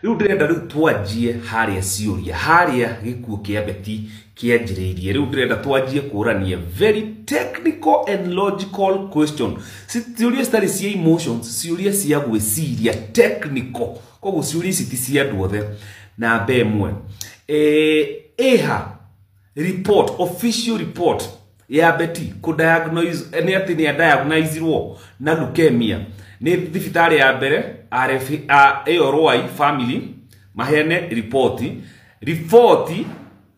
Rĩu ndĩrenda rĩu twanjie harĩa ciũria, harĩa gĩkuũ kĩa Betty kĩanjĩrĩirie. Rĩu ndĩrenda twanjie kũrania very technical and logical question, ciũria citarĩ cia emotions, ciũria cia gwĩciria technical. Koguo ciũria ici ti cia andũ othe. Namba ĩmwe, ĩha report, official report ya Betty kũ-diagnose nĩ atĩ nĩ diagnosirwo na leukemia nĩ thibitarĩ ya mbere RF ĩyo Ruai family maheane riboti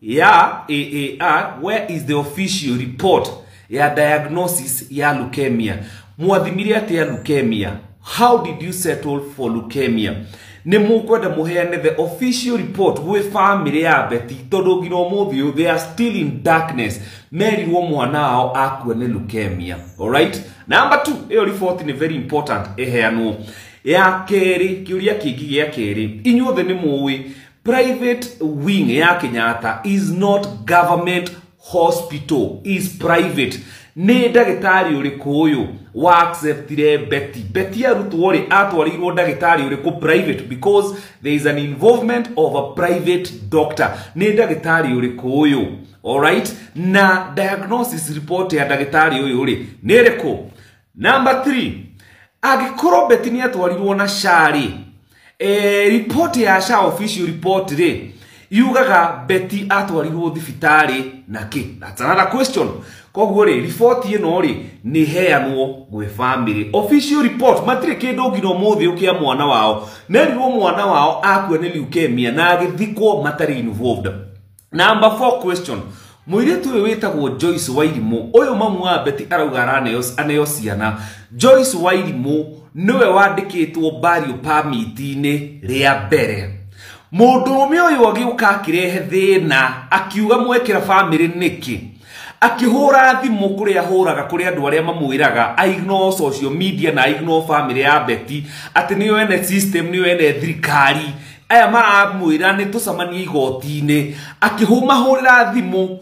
ya AAR. Where is the official report ya diagnosis ya leukemia? Mwathimire atĩa leukemia? How did you settle for leukemia? Nĩ mũkwenda mũheane the official report gwĩ family ya Betty, tondũ nginya ũmũthĩ ũyũ they are still in darkness. Merirwo mwana wao akua nĩ leukemia. Alright, number 2, ĩyo report nĩ very important ĩheanwo. Ya kerĩ, kĩũria kĩngĩ gĩa kerĩ, inyuothe nĩ mũĩ private wing ya Kenyatta is not government hospital, is private. Nĩ ndagĩtarĩ ũrĩkũ ũyũ wa acceptire Betty? Betty arutwo rĩ, atwarĩirwo ndagĩtarĩ ũrĩkũ private? Because there is an involvement of a private doctor. Nĩ ndagĩtarĩ ũrĩkũ ũyũ? Alright, na diagnosis report ya ndagĩtarĩ ũyũ rĩ, nĩ ĩrĩkũ? Number 3, angĩkorwo Betty nĩ atwarirwo na SHA rĩ, report ya SHA, official report rĩ, yugaga Betty atwarirwo thibitarĩ na kĩ? That's another question. Koguo rĩ, report ĩno rĩ, nĩ heanwo gwĩ family, official report. Matirĩ kĩndũ nginya ũmũthĩ ũkĩa mwana wao. Merirwo mwana wao akua nĩ leukemia na agĩthikwo matarĩ involved. Number 4 question, mũirĩtu ũyũ wĩtagwo Joyce Wairimũ, ũyũ mamu wa Betty arauga araneo aneo ciana, Joyce Wairimũ nĩwe wandĩkĩtwo burial permit-inĩ rĩa mbere. Mũndũrũme ũyũ agĩũka akĩrehe thĩna, akiuga mwekĩra family nĩkĩ, akĩhũra thimũ kũrĩa ahũraga kũrĩ andũ arĩa mamwĩraga a ignore social media na ignore family ya Betty, atĩ nĩo ene system, nĩo ene thirikari, aya maramwĩra nĩ tũcemanie igoti-inĩ. Akĩmahũrĩra thimũ,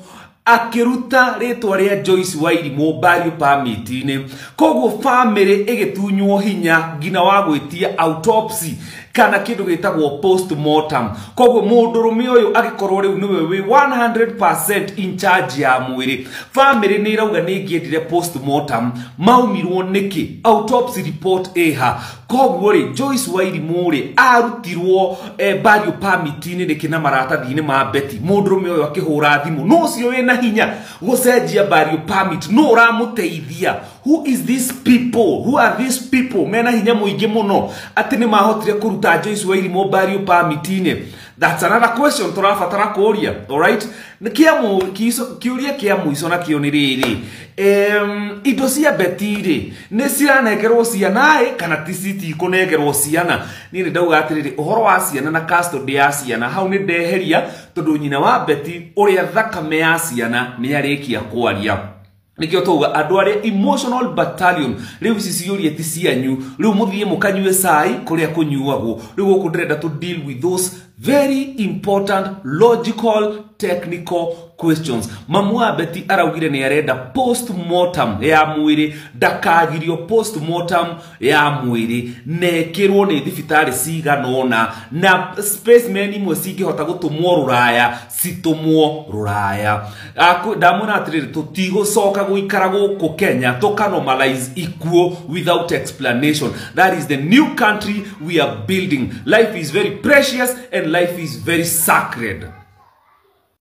akĩruta rĩtwa rĩa Joyce Wairimũ burial permit-inĩ. Koguo family ĩgĩtunywo hinya nginya wa gwĩtia autopsy kana kĩndũ gĩtagwo postmortem. Koguo mũndũrũme ũyũ agĩkorwo rĩu nĩwe wĩ 100% in charge ya mwĩrĩ. Family nĩ ĩrauga nĩ ĩngĩendire postmortem, maumirwo nĩkĩ? Autopsy report ĩha? Koguo rĩ, Joyce Wairimũ rĩ, arutirwo burial permit-inĩ nĩkĩ na maratathi-inĩ ma Betty? Mũndũrũme ũyũ akĩhũra thimũ no ũcio wĩna hinya gũcenjia burial permit, no ũramũteithia? Who is these people? Who are these people mena hinya mũingĩ mũno atĩ nĩ mahotire kũruta Joyce Wairimũ burial permit-inĩ? That's another question tũrabatara kũria. Alright, kĩũria kĩa mũico nakĩo nĩ rĩrĩ, indo cia Betty rĩ, nĩ ciranengerwo ciana ĩ kana ti citikũnengerwo ciana? Niĩ nĩ ndauga atĩrĩrĩ, ũhoro wa ciana na custody ya ciana hau nĩ ndeheria, tondũ nyina wa Betty ũrĩa thakame ya ciana nĩ arĩkia kwaria. Nikio twauga andũ arĩa emotional battalion, rĩu ici ciũria ti cianyu. Rĩu mũthiĩ mũkanyue cai kũrĩa kũnyuagwo. Rĩu gũkũ ndĩrenda to deal with those very important logical technical questions. Mamu wa Betty araugire nĩ arenda postmortem ya mwĩrĩ, ndakagirio postmortem ya mwĩrĩ nekĩrwo nĩ thibitarĩ cigana ũna, na specimen imwe cingĩhota gũtũmwo rũraya citũmwo rũraya. Ndamwĩra atĩrĩrĩ, tũtigũcoka gũikara gũkũ Kenya tũkanormalize ikuũ without explanation. That is the new country we are building. Life is very precious and life is very sacred.